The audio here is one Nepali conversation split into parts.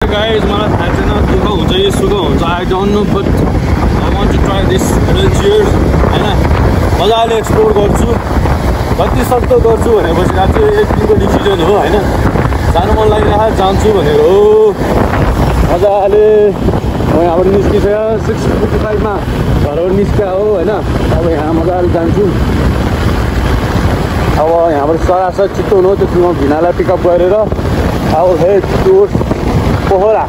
guys, मलाई थाहा छैन दुःख हुन्छ कि सुख हुन्छ, I don't know, but I want to try this adventures हैन। मजाले एक्सप्लोर गर्छु, जति सक्दो गर्छु भनेपछि चाहिँ एक दिनको डिसिजन हो हैन। जानु मन लागिरहेको जान्छु भनेर हो। मजाले म यहाँबाट निस्किसक्यो 6:55 मा घरबाट निस्क्या हो हैन। अब यहाँ मजाले जान्छु। अब यहाँबाट सरासर छिटो हुनु, त्यसपछि म भिनालाई पिकअप गरेर I will head towards Pokhara.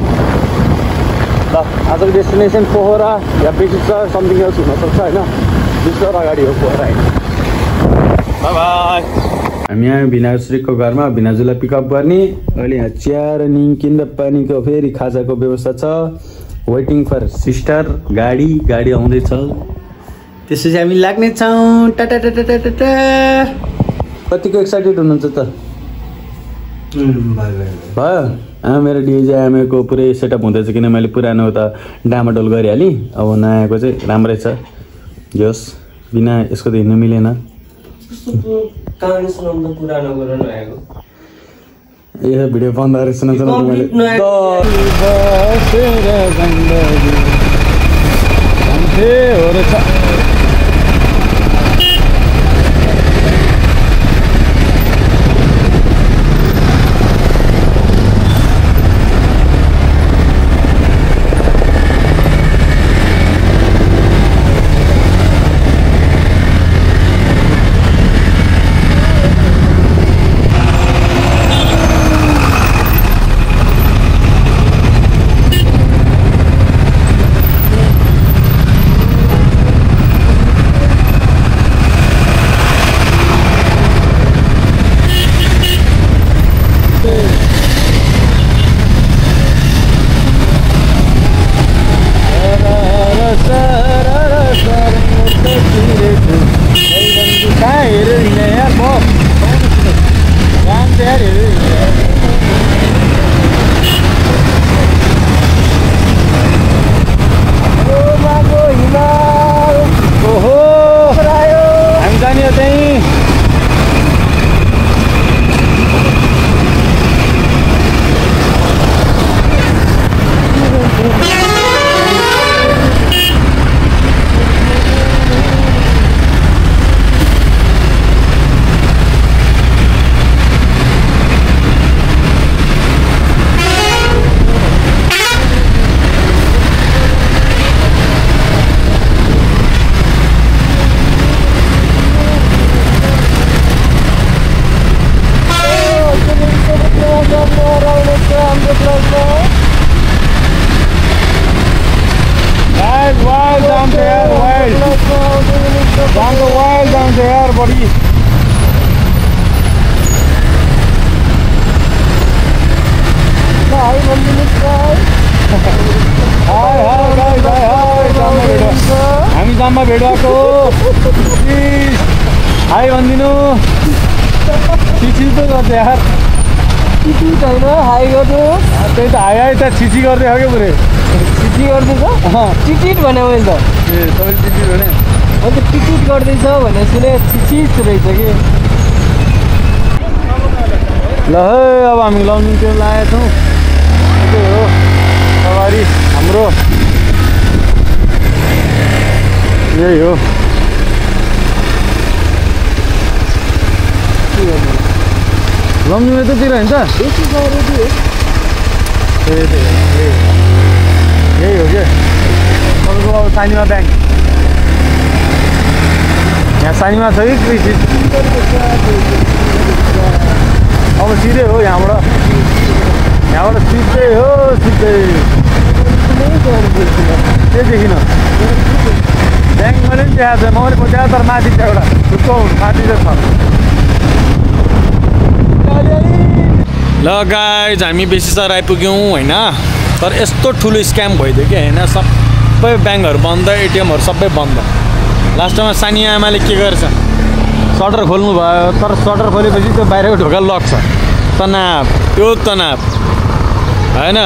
ल आजको डेस्टिनेसन पोखरा या बेसिसर समथिङ एल्स हुनसक्छ होइन। बेसिसर अगाडि हो पोखरा होइन। By by. हामी यहाँ भिनाजुको घरमा भिनाजुलाई पिकअप गर्ने। अहिले यहाँ चिया र निम्किन र पानीको फेरि खाजाको व्यवस्था छ। Waiting for sister. गाडी आउँदैछ। त्यसपछि हामी लाग्नेछौँ। टाटा टाटा टाटा टाटा। कतिको एक्साइटेड हुनुहुन्छ त? भयो मेरो डिजेआइएमएको पुरै सेटअप हुँदैछ, किन मैले पुरानो त डामाडोल गरिहालेँ। अब नयाँको चाहिँ राम्रै छ। जोस् बिना यसको त हिँड्नु मिलेन। ए भिडियो बन्द गरेर सुनाउँछ हामी जाममा भेटाएको। हाई भनिदिनु। छिछि त गर्दै यार। छिछि छैन, हाई गर्नु। त्यही त हाई त छिछि गर्दै हो क्या पुरै। छिछि गर्दैछ? टिटिट भने मैले त। ए तपाईले टिटिट भने? मैले त टिटिट गर्दैछ भने सुने, छिछि रहेछ कि। ल है अब हामी लन्डन त्यो लागेका छौँ। त्यही हो सवारी हाम्रो। यही हो। लम्जु यतातिर होइन त? यही हो क्या तपाईँको अब सानीमा ब्याङ्क। यहाँ सानीमा छ कि कृषि? अब सिधै हो यहाँबाट सिधै हो सिधै। के देखिन ब्याङ्क मैले पनि देखाएको छ। मैले खोजेको तर माथि छ एउटा ढुक्क माथि चाहिँ छ। ल गाइज हामी बेसीसर आइपुग्यौँ होइन। तर यस्तो ठुलो स्क्याम भइदियो कि होइन। सबै ब्याङ्कहरू बन्द, एटिएमहरू सबै बन्द। लास्टमा सानी आमाले के गरेछ, सटर खोल्नु भयो। तर सटर खोलेपछि त्यो बाहिरको ढोका लक छ। तनाव होइन।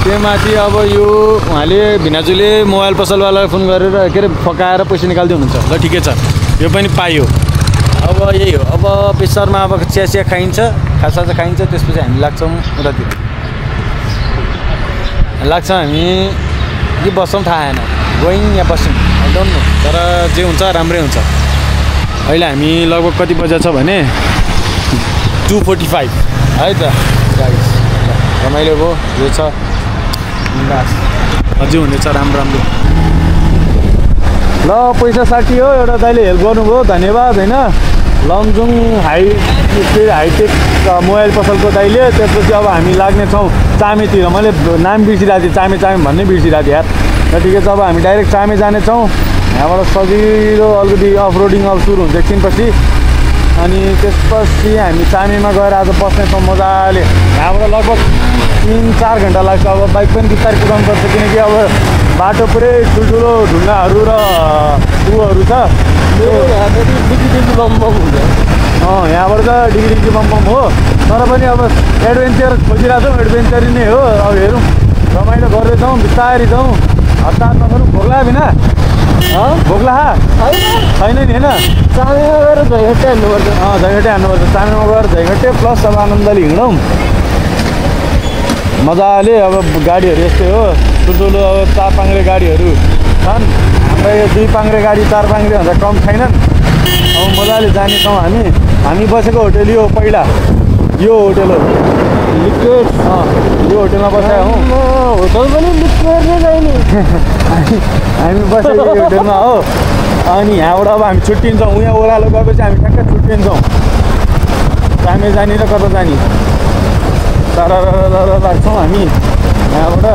त्यो माथि अब यो उहाँले भिनाजुले मोबाइल पसलवालालाई फोन गरेर के अरे फकाएर पैसा निकाल्दै हुनुहुन्छ। ल ठिकै छ, यो पनि पाइयो। अब यही हो। अब बेसरमा अब चिया खाइन्छ, खाजा खाइन्छ, त्यसपछि हामी लाग्छौँ उतातिर। लाग्छ हामी कि बस्छौँ थाहा आएन गोइङ या बस्छौँ आई डोन्ट नो तर जे हुन्छ राम्रै हुन्छ अहिले हामी लगभग कति बजे छ भने 2:45 है त गाइस रमाइलो भयो जे छ अझै हुनेछ राम्रो राम्रो ल पैसा 60 हो एउटा दाइले हेल्प गर्नुभयो धन्यवाद होइन लमजुङ हाइटेक मोबाइल पसलको दाइले त्यसपछि अब हामी लाग्नेछौँ चामेतिर मैले नाम बिर्सिरहेको थिएँ चामे भन्ने बिर्सिरहेको थिएँ यार र ठिकै छ अब हामी डाइरेक्ट चामे जानेछौँ यहाँबाट सजिलो अलिकति अफरोडिङ अब सुरु हुन्छ एकछिनपछि अनि त्यसपछि हामी चामेमा गएर आज बस्नेछौँ मजाले यहाँबाट लगभग 3-4 घन्टा लाग्छ अब बाइक पनि बिस्तारै कुदाउनु पर्छ किनकि अब बाटो पुरै ठुल्ठुलो ढुङ्गाहरू र ऊहरू छ डिग्री बम हुन्छ यहाँबाट त डिग्री बम हो तर पनि अब एडभेन्चर खोजिरहेको छौँ एडभेन्चर नै हो अब हेरौँ रमाइलो गर्दै जाउँ बिस्तारै जाउँ हतार नगरौँ भोग्ला बिना भोग्ला छैन नि होइन चामेमा गएर झैघट्टे हान्नुपर्छ झैघट्टे हान्नुपर्छ चामेमा गएर झैघट्टे प्लस अब आनन्दले हिँडौँ मजाले अब गाडीहरू यस्तै हो ठुल्ठुलो अब 4 पाङ्ग्रे गाडीहरू छन् हाम्रो यो 2 पाङ्ग्रे गाडी 4 पाङ्ग्रे भन्दा कम छैनन् अब मजाले जानेछौँ हामी बसेको होटेल यो पहिला यो होटेल हो लिक्विड यो होटेलमा बसेका हौँ होटल पनि लिक्विड नै जाने हामी बसेको होटेलमा हो अनि यहाँबाट अब हामी छुट्टिन्छौँ यहाँ ओह्रालो गएपछि हामी ठ्याक्क छुट्टिन्छौँ चामे जाने र कता जाने तर लाग्छौँ हामी यहाँबाट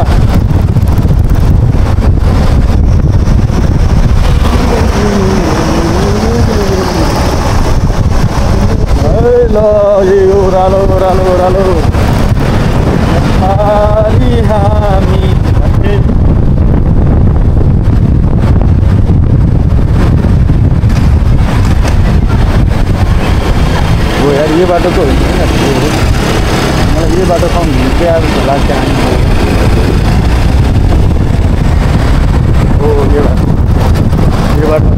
ल ओह्रालो हामी हो यार यो बाटो त होइन मलाई यो बाटो कम हिँड्दै आएको जस्तो लाग्छ हो यो बाटो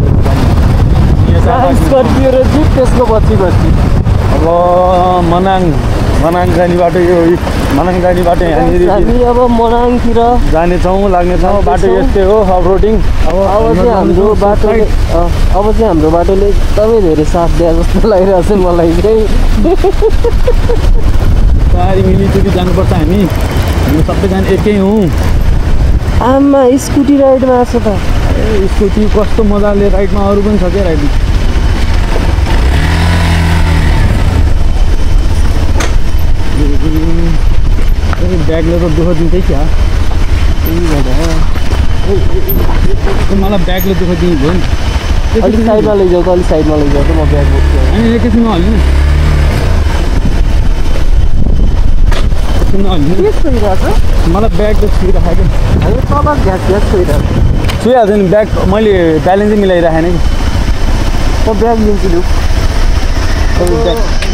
स्कर्पियो र जिप त्यसको पछि अब मनाङ जाने बाटो यो मनाङ जाने बाटो यहाँनिर हामी अब मनाङतिर जानेछौँ लाग्नेछौँ बाटो यस्तै हो अफरोडिङ अब चाहिँ हाम्रो बाटोले एकदमै धेरै साथ दिए जस्तो लागिरहेको छ मलाई चाहिँ सारी मिलिजुली जानुपर्छ हामी सबैजना एकै हौँ आमा स्कुटी राइडमा आएको छ त स्कुटी कस्तो मजाले राइडमा अरू पनि छ क्या राइडिङ ब्यागले त दुःख दिँदै क्या मलाई ब्यागले दुःख दिनु भयो नि अलिक साइडमा लैजाऊ त अलिक साइडमा लैजाऊ त म ब्याग बोक्छु अनि एकैछिनमा हाल्नु मलाई ब्याग त छुइराखेको हामी तल घ्यास छोइरहेको छुइहाल्छ नि ब्याग मैले ब्यालेन्सै मिलाइराखेन कि म ब्याग लिन्छु लु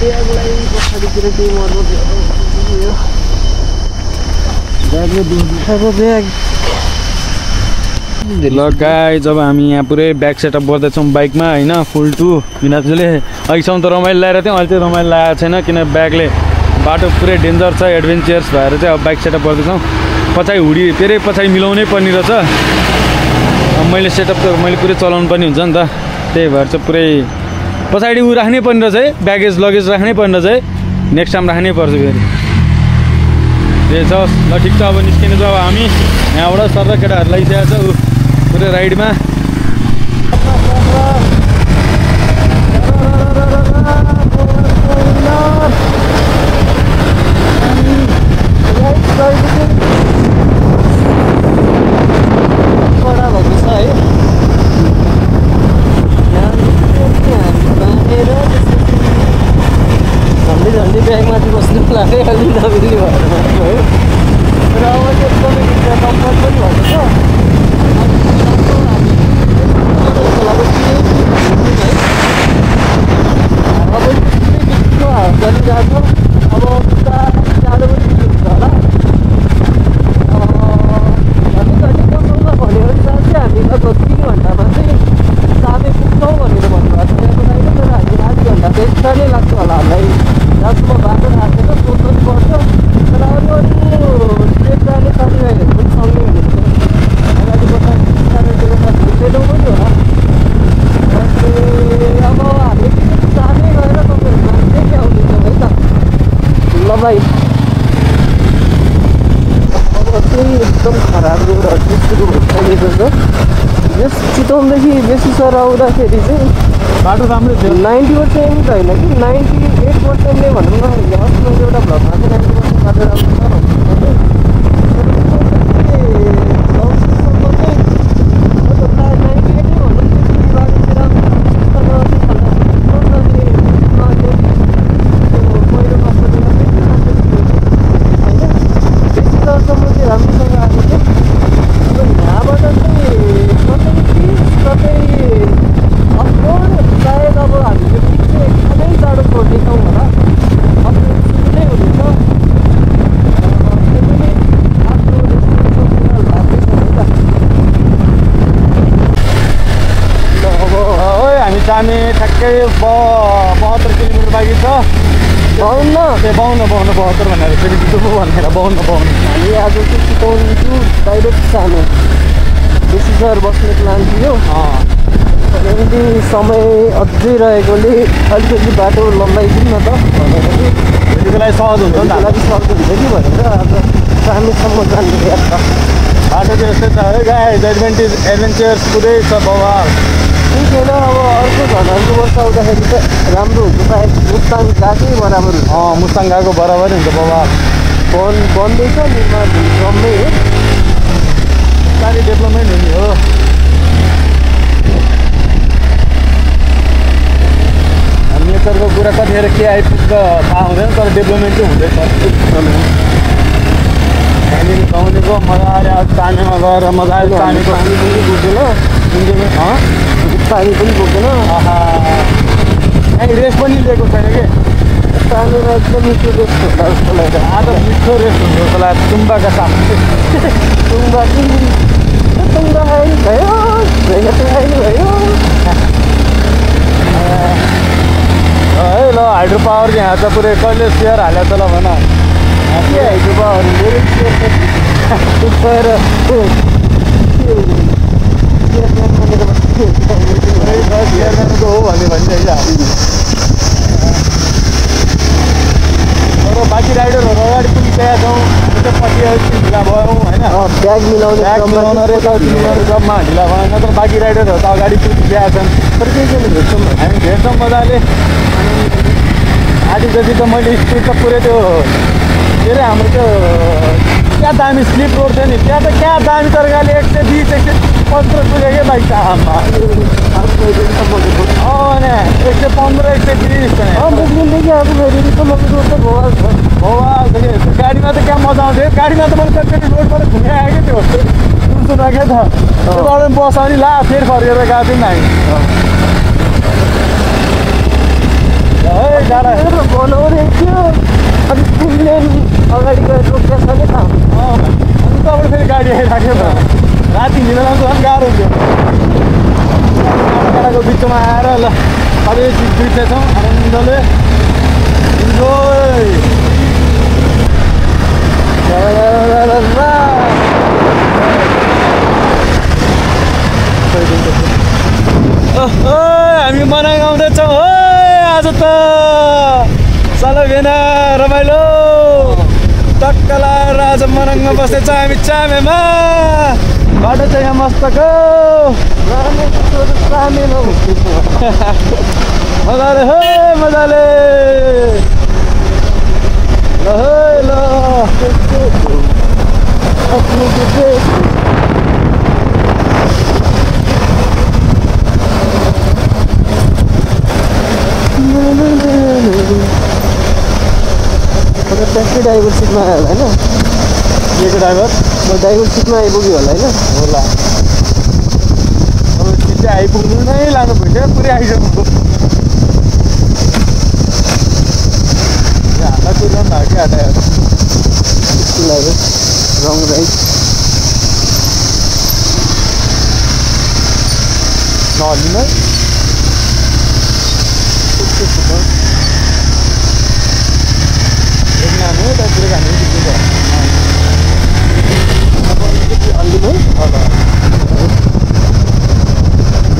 ब्यागलाई पछाडितिर केही मर्नु ब्याग ल गाई जब हामी यहाँ पुरै ब्याग सेटअप गर्दैछौँ बाइकमा होइन फुल टु बिनाजुले अहिलेसम्म त रमाइलो लगाएर थियो अहिले चाहिँ रमाइलो लागेको छैन किन ब्यागले बाटो पुरै डेन्जर छ एडभेन्चर्स भएर चाहिँ अब बाइक सेटअप गर्दैछौँ पछाडि हुडी धेरै पछाडि मिलाउनै पर्ने रहेछ मैले सेटअप त मैले पुरै चलाउनु पर्ने हुन्छ नि त त्यही भएर चाहिँ पुरै पछाडि ऊ राख्नै पर्ने रहेछ है ब्यागेज लगेज राख्नै पर्ने रहेछ है नेक्स्ट टाइम राख्नै पर्छ फेरि त्यही छ ल ठिक छ अब निस्किने छ अब हामी यहाँबाट सर केटाहरू लगाइसकेको छ ऊ पुरै राइडमा कडा भएको छ है झन्डै ब्यागमाथि बस्नु लाग्यो अलि नमिल्ने भएर है र अब चाहिँ एकदमै कम्फर्ट पनि भएको छ एकदम खराब रोडहरू सुरु भइसकेको छ। यस चितवनदेखि बेसी सर आउँदाखेरि चाहिँ बाटो राम्रै थियो। 90% त होइन कि 98%ले भनौँ न। अस्ति मैले एउटा भ्लगमा चाहिँ 90% बाटो राम्रो छ जाने ठ्याक्कै 72 किलोमिटर बाँकी छ। 52 भनेर फेरि भनेर 52 हामी आज चाहिँ चितवन टु डाइरेक्ट जाने बेसी सर बस्ने प्लान थियो। फेरि समय अझै रहेकोले अलिकति बाटो लम्बाइदिउँ न त भनेर चाहिँ त्यतिको लागि सहज हुन्छ नि त। सहज हुन्छ कि भनेर आज सामेसम्म जाने यात्रा। बाटो चाहिँ यस्तै छ है गाइस। एडभेन्चर्स पुरै छ बवाल। केही छैन। अब अर्को झन् वर्ष आउँदाखेरि त राम्रो हुन्छ सायद। मुस्ताङ गएकै बराबर हुन्छ। मुस्ताङ गएको बराबरै हुन्छ बवाल। बन्दैछ निर्माण क्रममै हो। साह्रै डेभलपमेन्ट हुने हो। नेचरको कुरा कतिखेर के आइपुग्छ थाहा हुँदैन, तर डेभलपमेन्ट चाहिँ हुँदैछ एकदमै। त्यहाँनिर गाउँलेको मजाले आज तानेमा गएर मजाले तानेको पानी पनि बोक्दैन। पानी पनि बोक्दैन। त्यहाँदेखि रेस्ट पनि लिएको छैन कि। तानेमा एकदम मिठो रेस्ट होला जस्तो लाग्छ। आज मिठो रेस्ट हुन्छ जस्तो लाग्छ। तुम्बाका साथ तुम्बा भयो है ल। हाइड्रो पावर यहाँ त पुरै कहिले सेयर हाल्यो त ल भन। के हाइड्रो पावर मेरो सेयर सेयरम्यानको हो भन्ने भनिन्छ है। तर बाँकी राइडरहरू अगाडि पुगिसकेका छौँ। पछि ढिला भयौँ होइन। ब्याग मिलाउने र जबमा ढिला भएन। नत्र बाँकी राइडरहरू त अगाडि पुगिसकेका छन्। तर केही छैन, भेट्छौँ हामी भेट्छौँ मजाले। आधी जति त मैले स्पिड त पुरै त्यो के अरे हाम्रो त्यो क्या दामी स्लिप रोड थियो नि, त्यहाँ त क्या दामी तरिकाले 120 115 पुग्यो क्या बाइक त। आमा 115 120 भवाल छ कि। गाडीमा त क्या मजा आउँथ्यो। गाडीमा त मैले कतिचोटि रोडबाट घुमेर आएँ क्या। त्यो सुन्नु क्या त। त्योबाट बस अनि ला फेरि फर्केर गएको थियौँ नि हामी। है डाँडा बनाउने थियो। अनि तिमीले अगाडि गएर रोक्दा छ नि त। अनि तपाईँ फेरि गाडी आइराख्यो त। राति हिँडेर झन् गाह्रो हुन्थ्यो। डाँडाको बिचमा आएर ल सबै चिज बिर्सेछौँ आनन्दले। इन्जोय। हामी मनाङ आउँदैछौँ है आज त। सालो भेना रमाइलो टक्क लाएर आज मनाङमा बस्दैछौँ हामी चामेमा। बाटो चाहिँ यहाँ मस्तको मजाले है मजाले। ल है ल ट्याक्सी ड्राइभर सिटमा आयो होला होइन। के ड्राइभर ड्राइभर सिटमा आइपुग्यो होला होइन। होला। अब सिधै आइपुग्नु नै लानु भइसक्यो। पुरै आइसक्नु। हाल्दा कुर्दा पनि भयो क्या हाल्दा रङ राइट नहल्नु नानु त्यतिर खानु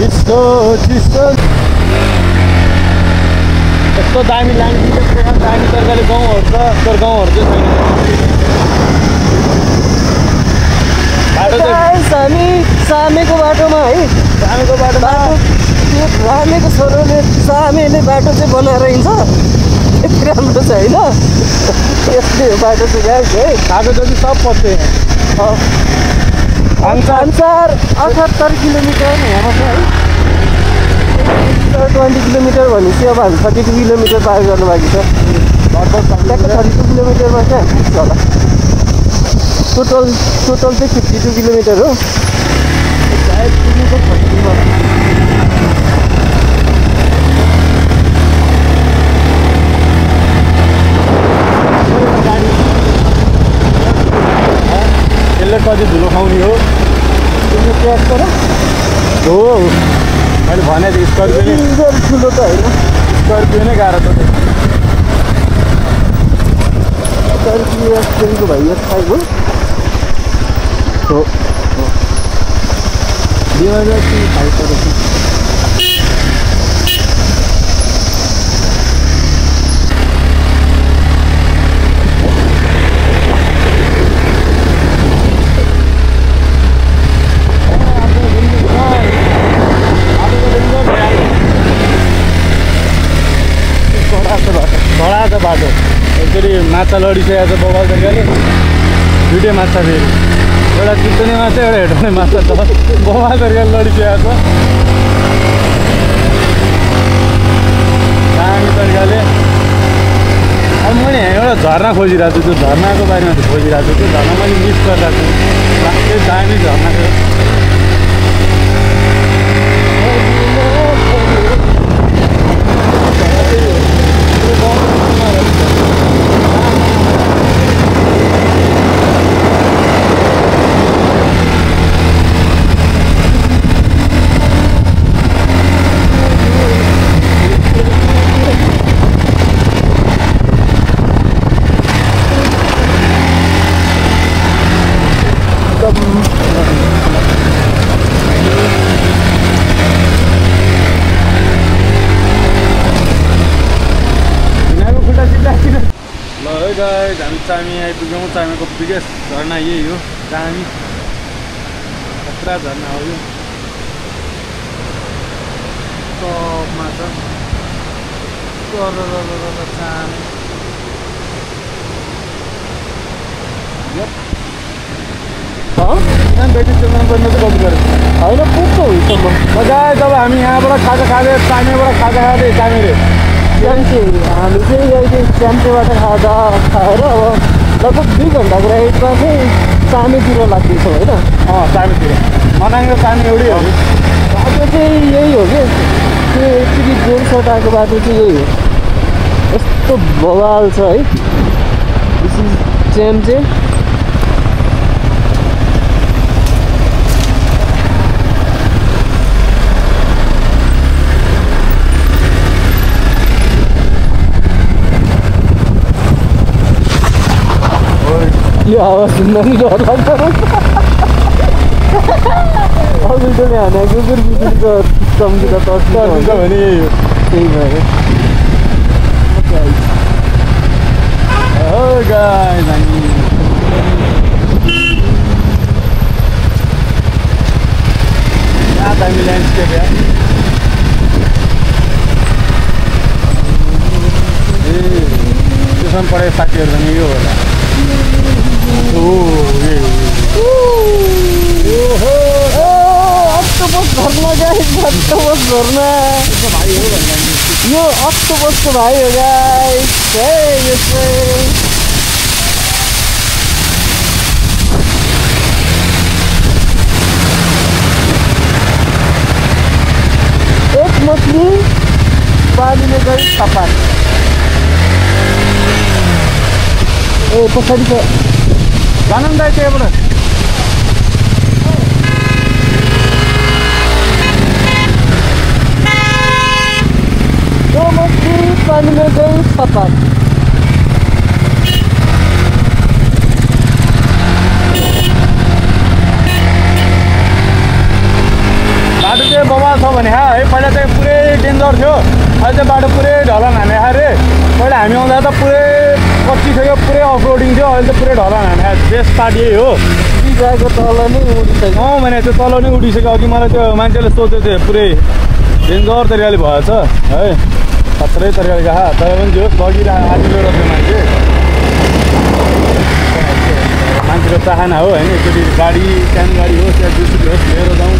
चिस्तो चिस्तो यस्तो दामी लाने दामी तरिकाले गाउँहरू छ। तर गाउँहरू चाहिँ छैन। हामी सामेको बाटोमा है सामेको बाटोमा त्यो रामेको छोरोले सामेले बाटो चाहिँ बनाएर हिँड्छ यति राम्रो छ होइन यस्तै हो बाटो चाहिँ गाइस है खाएको जति सब पस्यो अनुसार 78 किलोमिटर यहाँ छ है 20 किलोमिटर भनेपछि अब हामी 32 किलोमिटर पार गर्नु बाँकी छ लगभग 32 किलोमिटरमा चाहिँ हामी पुग्छ होला टोटल चाहिँ 52 किलोमिटर हो सायद पुग्नु त 32 यसले कति धुलो खाउने हो तिम्रो ट्र्याक तर हो मैले भने थिएँ स्कर्पियो नै ठुलो त होइन स्कर्पियो नै गाह्रो त स्कर्पियो एक्सटेन्डको भाइ यो खाएको हो 2005 तर कडा छ बाटो फेरि माछा लडिसकेको छ बबाल तरिकाले दुइटै माछा फेरि एउटा चित्तने माछा एउटा हेटाउने माछा छ बबाल तरिकाले लडिसकेको छ दामी तरिकाले अब मैले यहाँ एउटा झर्ना खोजिरहेको छु त्यो झर्नाको बारेमा चाहिँ खोजिरहेको छु त्यो झर्ना मैले मिस गरिरहेको छु त्यो दामी झर्ना थियो गाइस हामी चामी आइपुग्यौँ चामीको बिगेस्ट झरना यही हो चामी खतरा झरना हो यो टपमा छ चामी बेटी चुनाव गर्न चाहिँ बन्द गरेँ होइन पुग्छ हुन्छ म गाइस अब हामी यहाँबाट खाजा खाँदै चामीबाट खाजा खाँदै चामीले च्याम्चे हामी चाहिँ अहिले च्याम्चेबाट खाजा खाएर अब लगभग 2 घन्टाको राइडमा चाहिँ चामीतिर लाग्दैछौँ होइन चामीतिर मनाङ र चामी एउटै हो बाटो चाहिँ यही हो कि त्यो यति जोरसट आएको बाटो चाहिँ यही हो यस्तो बवाल छ है दिस इज च्याम्चे यो आवाज सुन्न नि डर लाग्छ अघिल्टोले हाने कुकुर बिजुलीको चम्किँदा तर्सिन्छ भने यही हो त्यही भयो गाइस हामी दामी ल्यान्डस्केप या त्यसमा पढेको साथीहरू पनि यो होला अक्टोपस झर्ना गाइस अक्टोपस झर्ना यो अक्टोपसको भाइ हो गाइस है यो चाहिँ एक मछली पानीले गई सफा ए पछाडि छ जानु दाइ त्यहाँबाट यो मछली पानीले गई सफा बाटो चाहिँ बवाल छ भने है पहिला चाहिँ पुरै डेन्जर थियो अहिले चाहिँ बाटो पुरै ढलान हाने अरे पहिला हामी आउँदा त पुरै 25 थियो पुरै अफ रोडिङ थियो अहिले त पुरै ढलान हाने बेस्ट पार्ट यही हो जाको तल नै उडिसक्यो। भने त्यो तल नै उडिसक्यो। अघि मलाई त्यो मान्छेले सोध्यो थियो पुरै डेन्जर तरिकाले भएछ है, खत्रै तरिकाले गएको तर पनि त्यो लगिरहेको आँटिलो रहेछ मान्छेको चाहना हो होइन। एकचोटि गाडी सानो गाडी होस् या जेसिबी होस् लिएर जाउँ।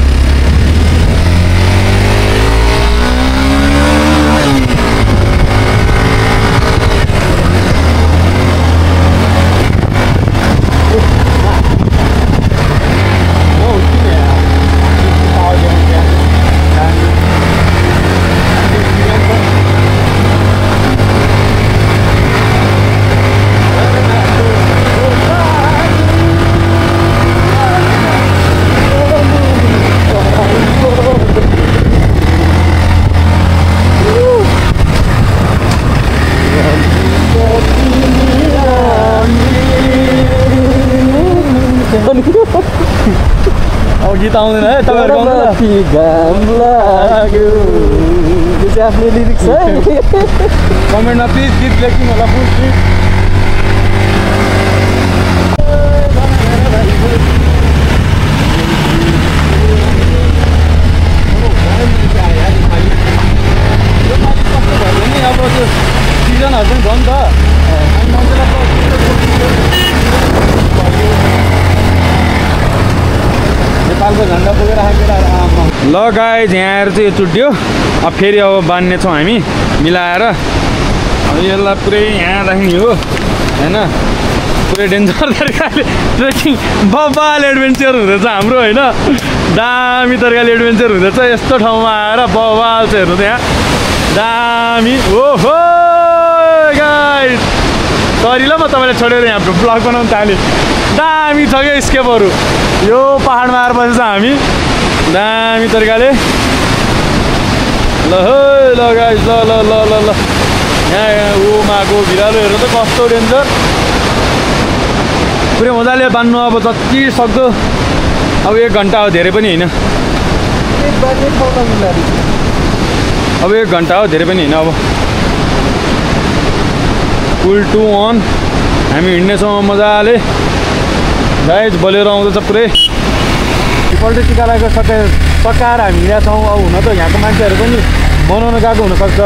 अब गीत आउँदैन है तपाईँहरू गाउनु ल। घाम लाग्यो यो चाहिँ आफ्नो लिरिक्स है। कमेन्टमा प्लिज गीत लेखिदिनु होला फुल गीत। अब त्यो सिजनहरू पनि छ नि त। नेपालको झन्डा पुगेर ल गाइज यहाँ आएर चाहिँ यो चुट्यो। अब फेरि अब बान्ने छौँ हामी मिलाएर। अब यसलाई पुरै यहाँ राख्ने हो होइन। पुरै डेन्जर तरिकाले ट्रेकिङ बबाल एडभेन्चर हुँदैछ हाम्रो होइन। दामी तरिकाले एडभेन्चर हुँदैछ यस्तो ठाउँमा आएर बबाल चाहिँ हेर्नु त्यहाँ दामी। ओहो गाइज सरी ल म तपाईँलाई छोडेर यहाँ ब्लग बनाउनु थालेँ। दामी छ क्या स्केपहरू यो पहाडमा आएर बसेछ हामी दामी तरिकाले। ल है ल गाइस ल ल ल ल ल यहाँ माको भिरालो हेर्नु त कस्तो डेन्जर। पुरै मजाले बान्नु अब जति सक्दो। अब 1 घन्टा हो धेरै पनि होइन। अब 1 घन्टा हो धेरै पनि होइन। अब फुल टु अन हामी हिँड्नेछौँ मजाले। गाइज बोलेर आउँदैछ पुरै पल्टो टिका लागेको सकाएर हामी हिँडेका छौँ। अब हुन त यहाँको मान्छेहरू पनि बनाउन गएको हुनसक्छ।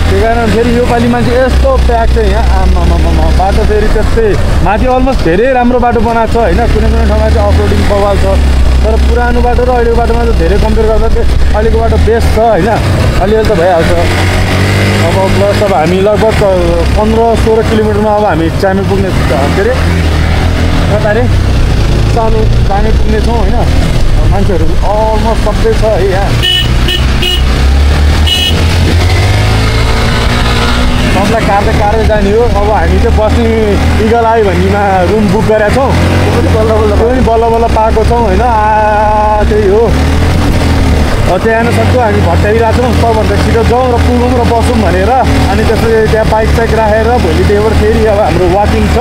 त्यही कारण फेरि योपालि मान्छे यस्तो प्याक छ यहाँ आमामा। बाटो फेरि त्यस्तै माथि अलमोस्ट धेरै राम्रो बाटो बनाएको छ होइन। कुनै कुनै ठाउँमा चाहिँ अफरोडिङ बवाल छ तर पुरानो बाटो र अहिलेको बाटोमा चाहिँ धेरै कम्पेयर गर्दा चाहिँ अहिलेको बाटो बेस्ट छ होइन। अलिअलि त भइहाल्छ। अब प्लस अब हामी लगभग 15-16 किलोमिटरमा अब हामी चामे पुग्ने के अरे कता अरे चामे पुग्नेछौँ होइन। मान्छेहरू अलमोस्ट सबै छ है यहाँ। सबलाई काट्दै जाने हो। अब हामी चाहिँ बस्ने इगल आयो भन्नेमा रुम बुक गरेका छौँ। बल्ल बल्ल पाएको छौँ होइन। त्यही हो त्यहाँ आउन सक्छौँ हामी भट्टाइरहेको छौँ। सबभन्दा छिटो जाउँ र पुगौँ र बसौँ भनेर। अनि त्यसपछि त्यहाँ बाइक राखेर भोलि त्यहाँबाट फेरि अब हाम्रो वाकिङ छ।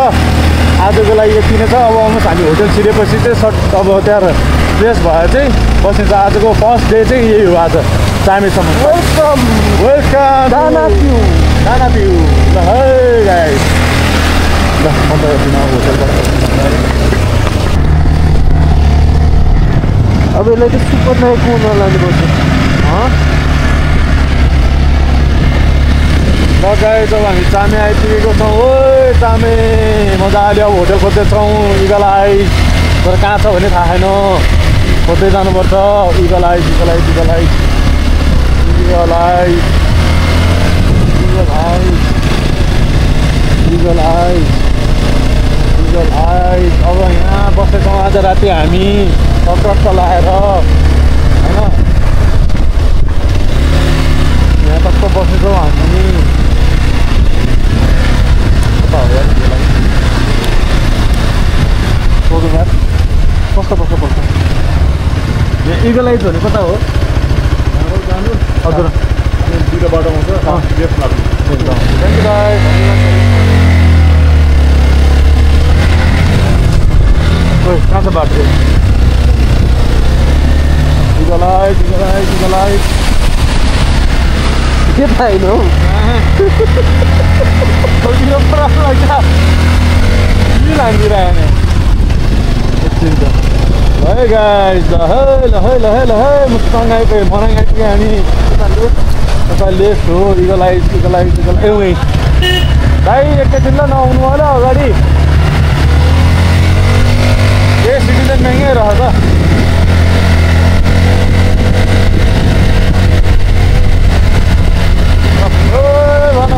आजको लागि यति नै छ। अब आउनुहोस् हामी होटल छिरेपछि चाहिँ अब त्यहाँ फ्रेस भएर चाहिँ बस्ने छ। आजको फर्स्ट डे चाहिँ यही हो आज चामेसम्म। वेलकम दाना पिउ ल है गाइस। ल म त होटलबाट अब यसलाई चाहिँ सुपर नाइट मोडमा लानुपर्छ। ल गाइस अब हामी चामे आइपुगेको छौँ। ओ चामे मजाले अब होटल खोज्दैछौँ। इगल आइज तर कहाँ छ भने थाहा छैन। खोज्दै जानुपर्छ। इगल आइज अब यहाँ बसेछौँ आज राति हामी टक्क लाएर होइन। यहाँ टक्क बसेछौँ हामी। कस्तो पर्छ यहाँ इगल आइज भने कता हो हजुर? दुईवटा बाटो आउँछ लेफ्ट लाग्नु। Thank you guys. कहाँ छ बाटो? इगल आइज के थाहा होइन हौ। लागिरहेको है गाइस ल है मुस्ताङ आइपुग्यो मनाङ आइपुग्यो हामी यता लेफ्ट हो इगल आइज ए भाइ एकैछिन ल नआउनु होला अगाडि ए सिटिजन महँगै रहेछ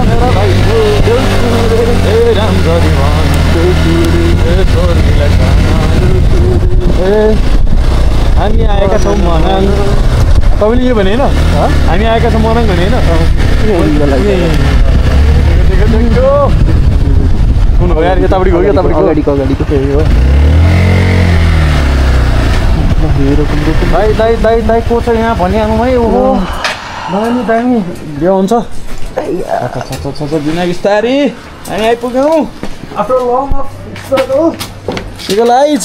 मेरा भाइ हामी आएका छौँ मनाङ तपाईँले यो भने होइन हामी आएका छौँ मनाङ भने होइन कुन हो यार यतापट्टि हो अगाडिको हो दाइ को छ यहाँ भनिहाल्नु है ओहो दामी भ्यू हुन्छ बिना बिस्तारी हामी आइपुग्यौँ आफ्टर लङ अफ इगल आइज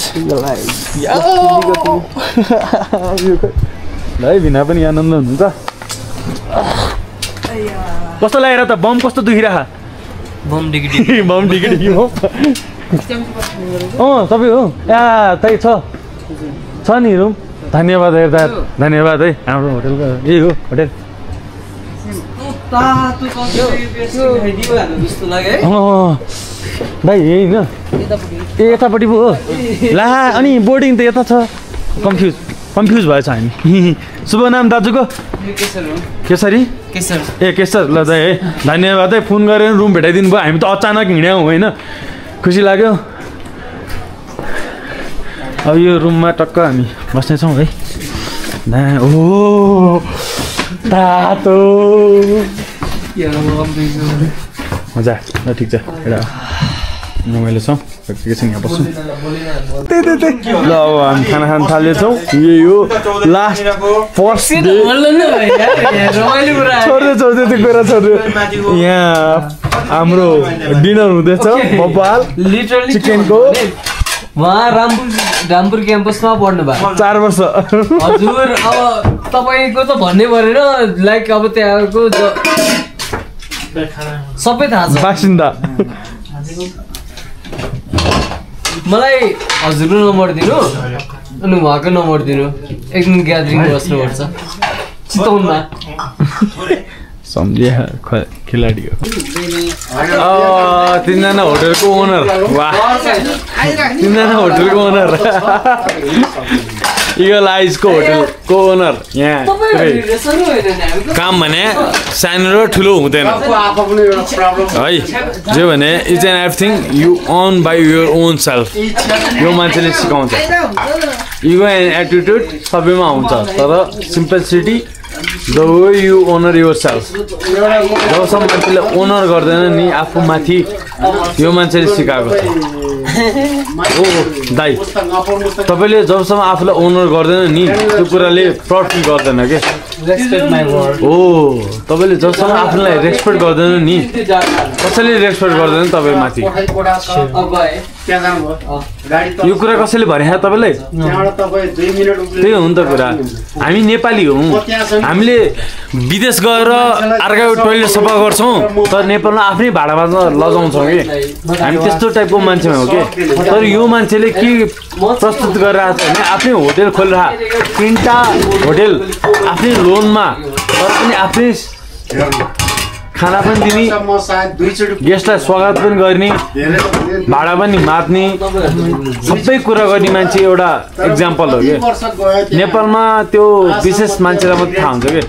है भिना पनि आनन्द हुनुहुन्छ कस्तो लागेर त बम कस्तो दुखिरह बम डिगी हो तपाईँ हो त्यही छ नि रुम धन्यवाद हेर्दा धन्यवाद है हाम्रो होटेलको यही हो होटेल भाइ यही होइन ए यतापट्टि पो हो ला अनि बोर्डिङ त यता छ कन्फ्युज भएछ हामी शुभ नाम दाजुको केसरी ए केसर ल दाइ है धन्यवाद है फोन गरेर रुम भेटाइदिनु भयो हामी त अचानक हिँड्यौँ होइन खुसी लाग्यो अब यो रुममा टक्क हामी बस्नेछौँ है ओ तातो मजा ल ठिक छ एउटा रमाइलो छ एकैछिन यहाँ बस्छौँ ल अब हामी खाना खान थाल्दैछौँ यही हो लास्ट फर्स्ट डे छोड्दै त्यो कुरा छोड्यो यहाँ हाम्रो डिनर हुँदैछ बबाल चिकनको उहाँ रामपुर क्याम्पसमा पढ्नु भएको 4 वर्ष हजुर अब तपाईँको त भन्नै परेन लाइक अब त्यहाँको सबै थाहा छ बासिन्दा मलाई हजुरको नम्बर दिनु अनि उहाँको नम्बर दिनु एकदिन ग्यादरिङ बस्नुपर्छ चितवनमा सम्झिया खेलाडी हो तिनजना होटेलको ओनर वाह तिनजना होटेलको ओनर इगल आइजको होटेलको ओनर यहाँ काम भने सानो र ठुलो हुँदैन है जे भने each and everything you earn by your own self यो मान्छेले सिकाउँछ इगो एन्ड एटिट्युड सबैमा हुन्छ तर simplicity the way you honour yourself जबसम्म मान्छेले ओनर गर्दैन नि आफू माथि यो मान्छेले सिकाएको छ ओ दाइ तपाईँले जबसम्म आफूलाई ओनर गर्दैन नि त्यो कुराले प्राउड फिल गर्दैन के ओ तपाईँले जबसम्म आफूलाई रेस्पेक्ट गर्दैन नि कसैले रेस्पेक्ट गर्दैन तपाईँ माथि यो कुरा कसैले भने तपाईँलाई त्यही हो नि त कुरा हामी नेपाली हौँ हामीले विदेश गएर अर्काको टोइलेट सफा गर्छौँ तर नेपालमा आफ्नै भाडामा लजाउँछौँ कि हामी त्यस्तो टाइपको मान्छे हो कि तर यो मान्छेले के प्रस्तुत गरिरहेको छ भने आफ्नै होटेल खोलेर 3टा होटेल आफ्नै लोनमा तर पनि आफ्नै खाना पनि दिने गेस्टलाई स्वागत पनि गर्ने भाडा पनि मात्ने सबै कुरा गर्ने मान्छे एउटा इक्जाम्पल हो कि नेपालमा त्यो विशेष मान्छेलाई मात्रै थाहा हुन्छ कि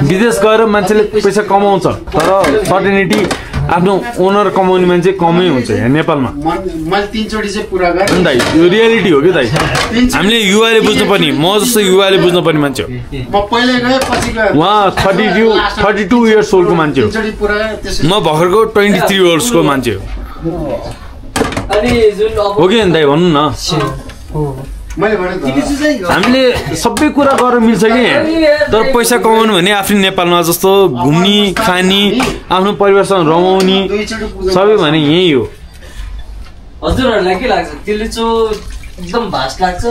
विदेश गएर मान्छेले पैसा कमाउँछ तर सर्टेनिटी आफ्नो ओनर कमाउने मान्छे कमै हुन्छ यहाँ नेपालमा दाइ यो रियालिटी हो कि दाइ हामीले युवाले बुझ्नुपर्ने म जस्तो युवाले बुझ्नुपर्ने मान्छे हो उहाँ 32 इयर्स ओल्डको मान्छे हो म भर्खरको 23 इयर्सको मान्छे हो कि दाइ भन्नु न हामीले सबै कुरा गर्न मिल्छ कि तर पैसा कमाउनु भने आफ्नो नेपालमा जस्तो घुम्ने खाने आफ्नो परिवारसँग रमाउने सबै भने यही हो हजुरहरूलाई के लाग्छ त्यसले चाहिँ एकदम भास्ट लाग्छ